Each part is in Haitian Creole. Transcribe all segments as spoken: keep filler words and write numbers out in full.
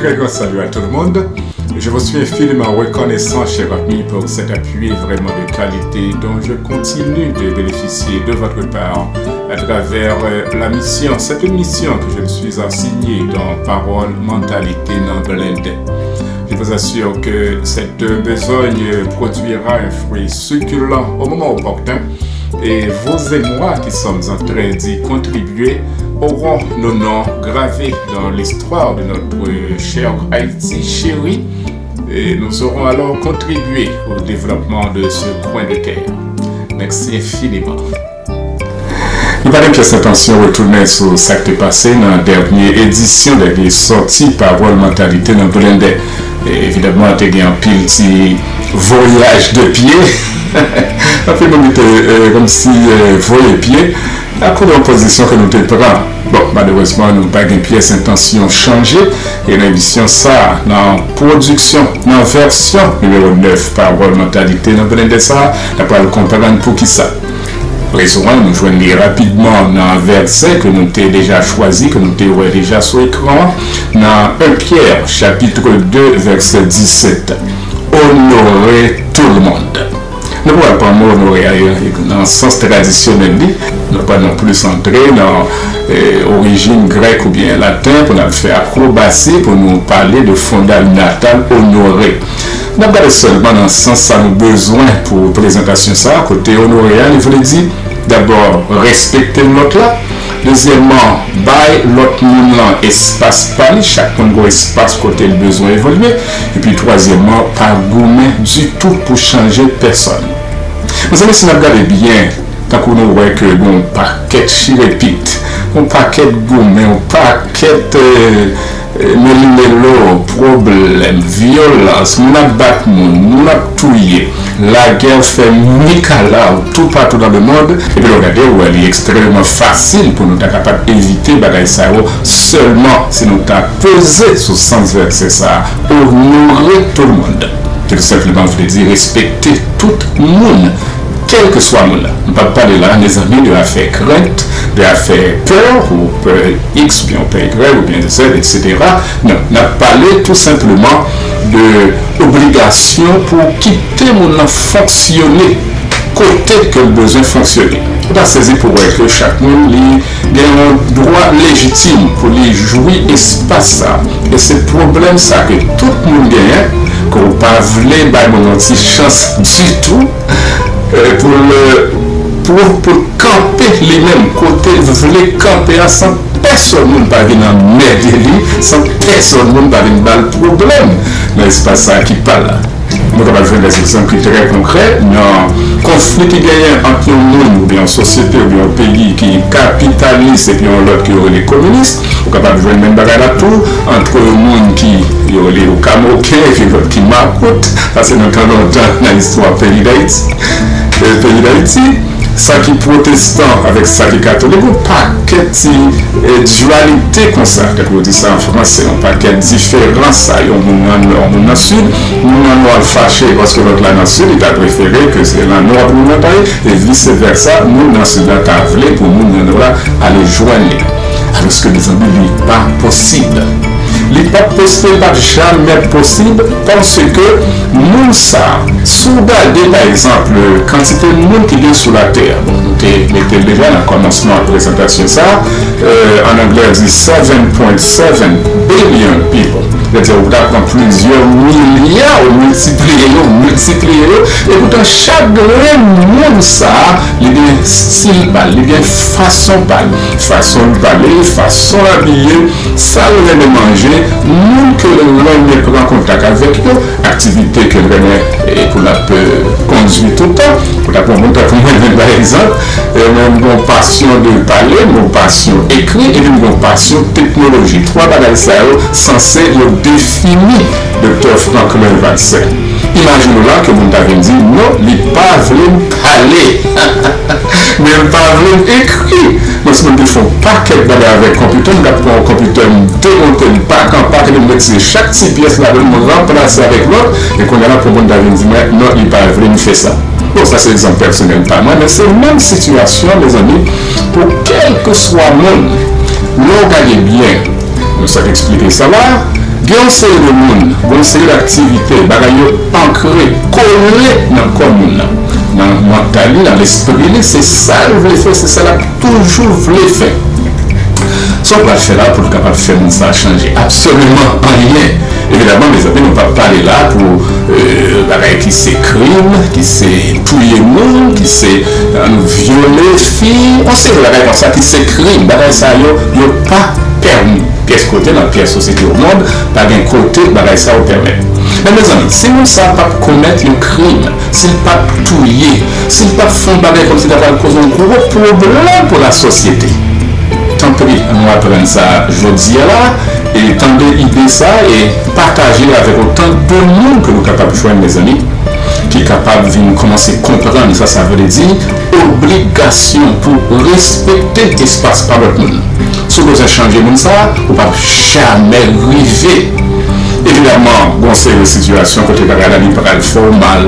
Un grand salut à tout le monde. Je vous suis infiniment reconnaissant, chers amis, pour cet appui vraiment de qualité dont je continue de bénéficier de votre part à travers euh, la mission. C'est une mission que je me suis assignée dans Parole Mentalité dans Blended. Je vous assure que cette besogne produira un fruit succulent au moment opportun. Et vous et moi qui sommes en train d'y contribuer aurons nos noms gravés dans l'histoire de notre cher Haïti chéri. Et nous aurons alors contribué au développement de ce coin de terre. Merci infiniment. Nou pa gen pyès entansyon retounen sou sa k te pase nan dènye edisyon, dènye sòti Pawòl Mantalite nan Blended. E evidamman, te gen anpil ti voyaj de pye. Anpil moun ki te eh, kòmsi eh, voye pye akoz yon pozisyon ke nou te pran. Bon, malerezman, nou pa gen pyès entansyon chanje. E nan emisyon sa, nan pwodiksyon, nan vèsyon nimewo nèf Pawòl Mantalite nan Blended sa, n ap pral konprann poukisa. Rezon an, nou jwenn li rapidman nan vèsè ke nou te deja chwazi, ke nou te wè deja sou ekran an, nan en Pyè, chapit de, vèsè disèt. Onore tout le monde. Nou pa pran mo onore a nan sans tradisyonèl li. Nou pa non plis antre nan eh, orijin grèk oubyen laten pou n ap fè akrobasi pou nou pale de fondal natal onore. N ap gade sèlman nan sans sa nou bezwen pou prezantasyon sa a, kote onore a, li vle di, dabò, respekte lòt la. Dezyèmman, bay lòt moun lan espas pa li, chak moun gen espas kote l bezwen evolye. Epi twazyèmman, pa goumen ditou pou chanje pèsòn. Mezanmi, si n ap gade byen, tankou nou wè ke gen yon pakèt chirepit, yon pakèt goumen, yon pakèt eh, eh, melimelo, pwoblèm, vyolans, moun ap bat moun, moun ap touye, lagè fè mikalaw toupatou nan lemond, epi lè w gade, w wè li ekstrèmeman fasil pou nou ta kapab evite bagay sa yo sèlman si nou ta poze sou sans vèsè sa a, onore tout le monde. Ki tou senpleman vle di respekte tout moun, kèlkeswa moun nan. M p ap pale la, mezanmi, de afè krent, de afè pè, ou pè X, oubyen ou pè Y, oubyen Z, etsetera. Non, n ap pale tou senpleman de obligasyon pou kite moun nan fonksyone kote ke l bezwen fonksyone. Ou ta sezi pou wè ke chak moun li gen yon dwa lejitim pou li jwi espas sa. E se pwoblèm sa ke tout moun genyen, ke w pa vle bay moun yon ti chans ditou, eh, pou l, pou, pou l kanpe li menm, kote l vle kanpe a, san pèsòn moun pa vin anmède li, san pèsòn moun pa vin ba l pwoblèm nan espas sa a ki pa l la. Nou kapab jwenn de egzanp ki trè konkrè nan konfli ki genyen ant yon moun oubyen yon sosyete oubyen yon peyi ki kapitalis epi yon lòt ki yo rele kominis. Ou kapab jwenn menm bagay la tou ant yon moun ki yo rele yo kamoken epi lòt ki makout. Sa se nan tan lontan nan istwa peyi Dayiti. Eh, peyi Dayiti, sa ki pwotestan avèk sa ki katolik, yon pakèt ti eh, dualite konsa, tankou yo di sa an franse, yon pakèt diferans sa, yon moun nan nò, yon moun nan sid, moun nan nò al fache paske lòt la nan sid, li ta prefere ke se nan nò pou moun nan ta ye, e vise vèsa, moun nan sid la ta vle pou moun nan nò la ale jwenn li. Alòske, mezanmi, li pa posib. Li p ap posib, li p ap jamè posib, paske moun sa, si w gade, pa egzanp, kantite moun ki gen sou latè, bon, nou te mete l deja nan kòmansman prezantasyon sa, euh, an anglè, yo di seven point seven billion people. Sètadi, ou ta pran plizyè milya, ou miltipliye yo, ou miltipliye yo, e poutan, chak grenn moun sa, li gen stil pa l, li gen fason pa l, fason l pale, fason l abiye, sa l renmen manje, moun ke l renmen pran kontak avèk yo, aktivite ke l renmen e pou l ap eh, kondui tout tan. Pou ta pran moun tankou mwen menm, pa egzanp, eh, mwen m gen yon pasyon de pale, m gen yon pasyon ekri, epi m gen yon pasyon teknoloji. Twa bagay sa yo sanse yo defini Doktè Franklin Vadsen. Imajine w la ke moun ta vin di, non, li pa vle m pale. Men l pa vle m ekri. Mwen, si mwen te fè yon pakèt bagay avèk konpitè, m t ap pran yon konpitè, m demonte l pak an pak, epi m retire chak ti pyès ladan l, m ranplase avèk lòt, e kounye a la, pou moun ta vin di mwen, non, li pa vle m fè sa. Bon, sa se egzanp pèsonèl pa mwen, men se menm sitiyasyon, mezanmi, pou kèlkeswa moun. Lè w gade byen, nou sot eksplike sa la, Gen yon seri de moun, gen yon seri de aktivite, bagay yo ankre, kole nan kò moun nan, nan mantal li, nan lespri li, se sa l vle fè, se sa l ap toujou vle fè. Sa w pral fè la pou l kapab fè moun sa a chanje? Absoliman anyen. Evidaman, mezanmi, nou p ap pale la pou euh, bagay ki se krim, ki se touye moun, ki se euh, vyole fi, yon seri bagay konsa ki se krim. Bagay sa yo, yo pa pèmi. Pyès kote nan pyès sosyete omonn, pa gen kote bagay sa yo pèmèt. Men mezanmi, si moun sa p ap komèt yon krim, si l p ap touye, si l p ap fè yon bagay kòmsi ta pral koze yon gwo pwoblèm pou lasosyete, tanpri, ann nou aprann sa jodi a la, e tande ide sa e pataje l avèk otan de moun ke nou kapab jwenn, mezanmi, ki kapab vin kòmanse konprann sa sa vle di, obligasyon pou respekte espas pa lòt moun. Si w bezwen chanje moun sa, ou p ap jamè rive. Evidaman, gon seri sitiyasyon kote bagay la li pral fè w mal,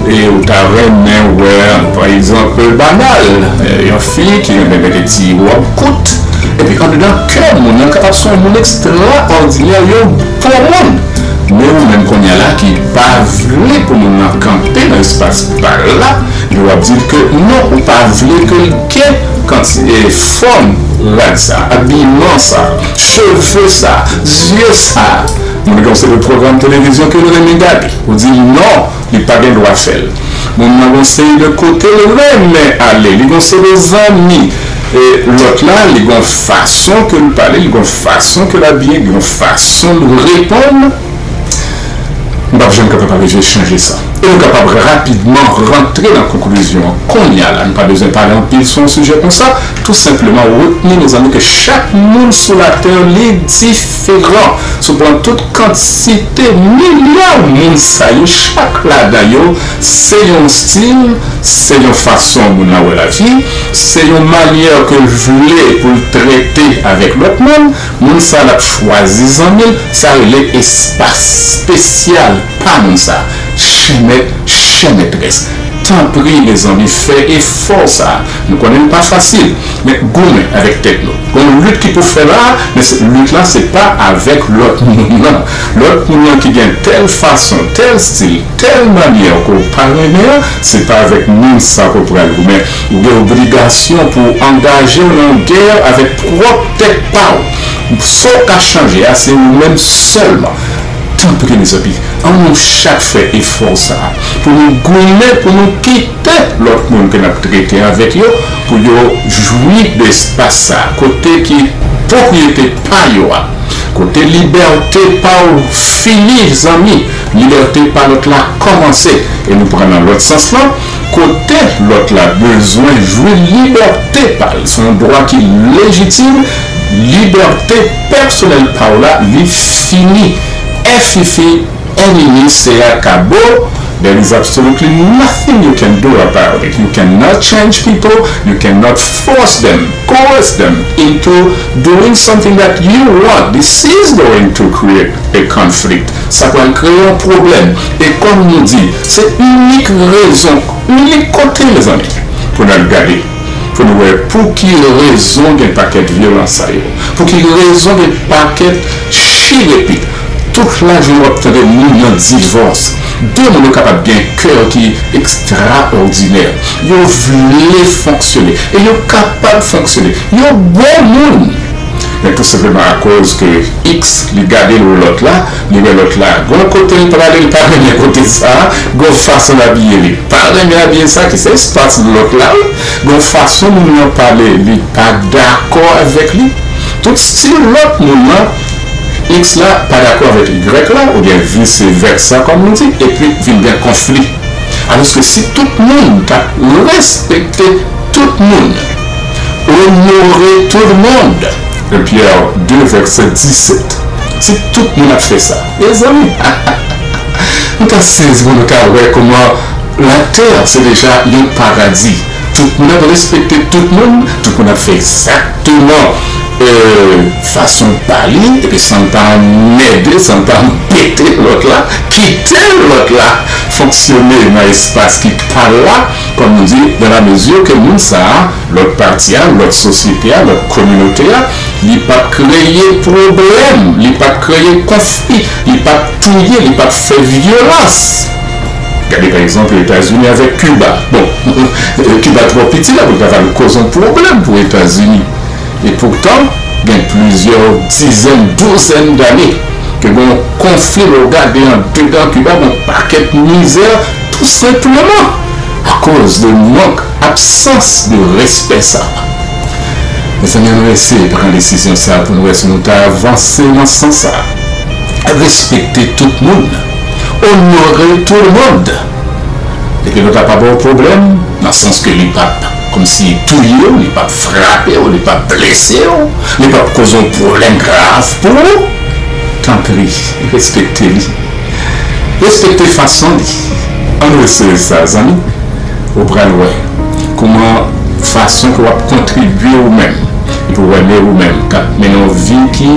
e ou ta renmen wè, pa egzanp, banal, yon fi ki renmen mete ti wòb kout, epi andedan kè moun nan kapab se yon moun ekstraòdinè, yon bon moun. Men ou menm kounye a la ki pa vle pou moun nan kanpe nan espas pa l la, epi w ap di l ke non, ou pa vle ke l gen kanti e fòm rad sa, abiman sa, cheve sa, zye sa. Moun gen yon seri de pwogram televizyon ke l renmen gade. Ou di non, li pa gen dwa fè l. Moun nan gon seri de kote l renmen ale, li gon seri de zanmi. E lòt la, li gon fason ke l pale, li gon fason ke l abiye, li gon fason l reponn. Nou p ap janm kapab rive chanje sa. E nou kapab rapidman rantre nan konklizyon an kounye a la. Nou pa bezwen pale anpil sou yon sijè konsa. Tou senpleman, retni, mezanmi, ke chak moun sou latè, li diferan. Si w pran tout kantite milya moun sa yo, chak ladan yo, se yon stil, se yon fason moun nan wè lavi, se yon manyè ke l vle pou l trete avèk lòt moun. Moun sa l ap chwazi zanmi l, sa rele espas espesyal pa moun sa. Chè mèt, chè mètrès, tanpri, mezanmi, fè efò sa. Nou konnen l pa fasil, men goumen avèk tèt nou. Gon lit ki pou fè la, men se, lit la se pa avèk lòt moun nan. Lòt moun nan ki gen tèl fason, tèl stil, tèl manyè ke w pa renmen an, se pa avèk moun sa ke w pral goumen. Ou gen obligasyon pou w angaje w nan yon gè avèk pwòp tèt pa w. Sa w ka chanje a, se ou menm sèlman. Tanpri, mezanmi, ann nou chak fè efò sa a pou nou goumen, pou nou kite lòt moun ke n ap trete avèk yo, pou yo jwi de espas sa a, kote ki pwopriyete pa yo a, kote libète pa w fini, zanmi, libète pa lòt la kòmanse. E nou pran nan lòt sans lan, kote lòt la bezwen jwi libète pa l, se yon dwa ki lejitim, libète pèsonèl pa w la, li fini. F I F I, N I N I, se akabo. There is absolutely nothing you can do about it. You cannot change people. You cannot force them, coerce them into doing something that you want. This is going to create a conflict. Sa pral kreye yon pwoblèm. E kòm nou di, se inik rezon, inik kote, mezanmi, pou n al gade, pou nou wè pou ki rezon gen pakèt vyolans sa yo, pou ki rezon gen pakèt chirepit. Tout lajounen w ap tande moun nan divòs. De moun yo kapab gen kè ki ekstraòdinè. Yo vle fonksyone. E yo kapab fonksyone. Yo bon moun. Men tou senpleman akoz ke X, li gade lòt la, li wè lòt la gon kote l prale, li pa renmen kote sa a, gon fason l abiye, li pa renmen abiye sa, ki se espas lòt la, wi. Gon fason moun nan pale, li pa dakò avèk li. Tout stil lòt moun nan, X la pa dakò avèk Y la, oubyen vise vèsa, kòm nou di, epi vin gen konfli. Alòske si tout moun ta respekte tout moun, onore tout moun, Pyè de, vèsè disèt, si tout moun ap fè sa, mezanmi, nou ta sezi pou nou ta wè kòman latè se deja yon paradi. Tout moun ap respekte tout moun, tout moun ap fè egzakteman euh, fason pa li, epi san l pa anmède, san l pa anpete lòt la, kite lòt la fonksyone nan espas ki pa l la, kòm nou di, dans la mesure que moun sa a, lòt pati a, lòt sosyete a, lòt kominote a, li p ap kreye pwoblèm, li p ap kreye konfli, li p ap touye, li p ap fè vyolans. Gade pa egzanp Etazini avèk Kiba. Bon, Kiba twò piti la pou l ta va koz yon pwoblèm pou Etazini. E poutan, gen plizyè dizèn, douzèn dane ke gen yon konfli, lè w gade andedan Kiba, gen yon pakèt mizè, tou senpleman akoz de mank, absans de respè sa a. Mezanmi, ann eseye pran desizyon sa a pou n wè si nou ta avanse nan sans sa a. Respekte tout moun. Onore tout moun. Epi lòt la pa ba w pwoblèm, nan sans ke li p ap kòmsi touye w, li p ap frape w, li p ap blese w, li p ap koze yon pwoblèm grav pou ou. Tanpri, respekte li. Respekte fason li. Ann eseye sa, zanmi. Ou pral wè kòman fason ke w ap kontribye ou menm, epi w renmen ou menm, k ap mennen yon vi ki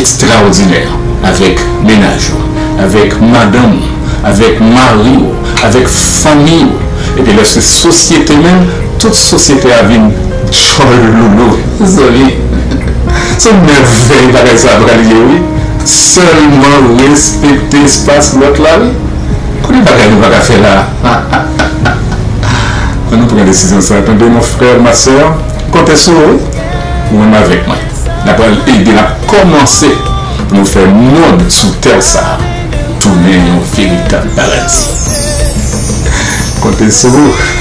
ekstraòdinè avèk mennaj ou, avèk madanm ou, avèk mari w, avèk fanmi w. Epi lè se sosyete menm, tout sosyete a vin djòl loulou. Zanmi, se yon mèvèy bagay sa a pral ye, wi. Sèlman respekte espas lòt la, wi. Kote bagay nou pa ka fè la? Ann nou pran desizyon sa a, tande, mon frè, ma sè. M konte sou ou, wi. Ou menm avèk mwen. N ap pral ede, n ap kòmanse pou nou fè mond sou tè sa a tounen yon veritab paradi. Konte sou ou.